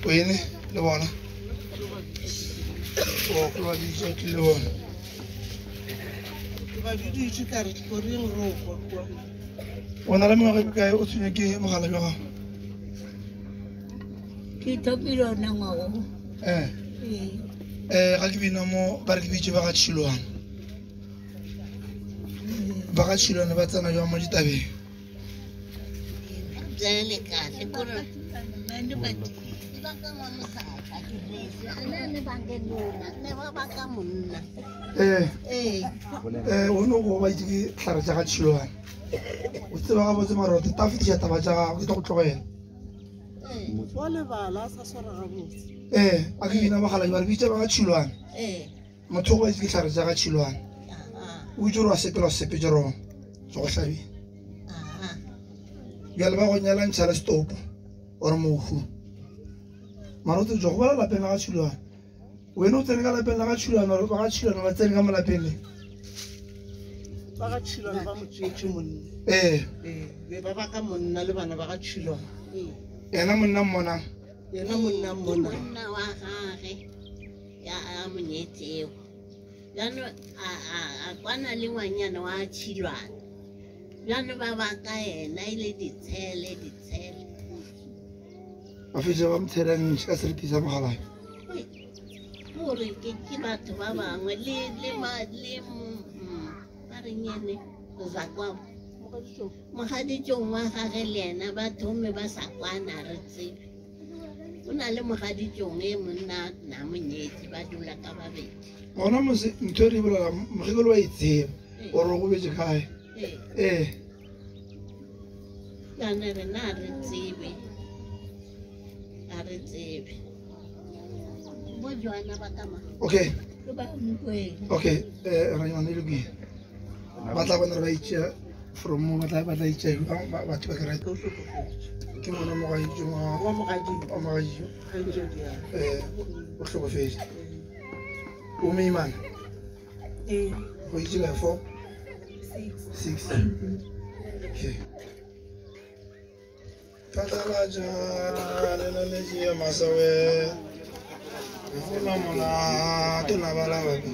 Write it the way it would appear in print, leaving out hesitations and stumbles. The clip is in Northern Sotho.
Wene le bona o ke ba bitša ke le bona Ke ba biditše ka re koreng ro kwa kwa. O na le mengwaga e kae o tshwenya ke mogala jwa gago? Ke thopile ona ngwago. Eh. Eh ga ke bina mo ba re ke bitše ba ga Tšhilwane. Ba ga Tšhilwane ba tsena jwang mo ditabeng? Bjale kahle kore Eh. Eh o no go ba itse ke tlhare tša ga Tšhilwane. O tseba gabotse marote ta fetiša taba tša gago ke tlo go tlogela. Wa lebala a sa swara gabotse. Eh a ke bina mogala ba re bitša ba ga Tšhilwane. Motho go itse ke tlhare tša ga Tšhilwane. O itse gore wa sepela o sepetse wrong. Se go hlabile. Bjale ba go nyalantšha le setopo or mohu. Marote jo go bala lapeng la ga Tšhilwane. Wena o tsene ka lapeng la ga Tšhilwane or ba ga Tšhilwane ba tsene ka mo lapeng le? Ba ga Tšhilwane ba mo tšeetše monna. Ee. Ee, be ba baka monna le bana ba ga Tšhilwane. Yena monna mmonang? Yena monna mmona. Monna wa gage ya a mo nyetšego. Bjano a a a kwana le ngwanyana wa Tšhilwane. Bjano ba baka yena e le ditshele ditshele. Ba fetša ba motshela ntšhi ka seripi sa mogalabi. Gore ke ke batho ba bangwe le le ma le ba re nyene zakwabo. Mogaditšong wa gage le yena ba thome ba sa kwana re tsebe. O na le mogaditšong e monna na monyetše ba dula ka babedi. Gona mose ntho e re e bolela mokgekolo wa e tseba gore o gobetše kae. Ee. Ee. Bjale rena a re tsebe. A re tsebe. Bo jwana ba ka ma. Okay. Ke ba Mokwena. Okay, eh ranyana e lokile. Ba tla bona re ba itšea from mo ba tla ba tla itšea jwang ba- batho ba kry O hlokofetše. ke ngwana mogaditšong wa Wa mogading. wa mogaditšo Kgaetšedi ya ka. eh o hlokofetše. O moimana Ee. go itše kae four Six. six. Okay. Phatlalatša le naletši ya masawe. Gola molato la ba la babe.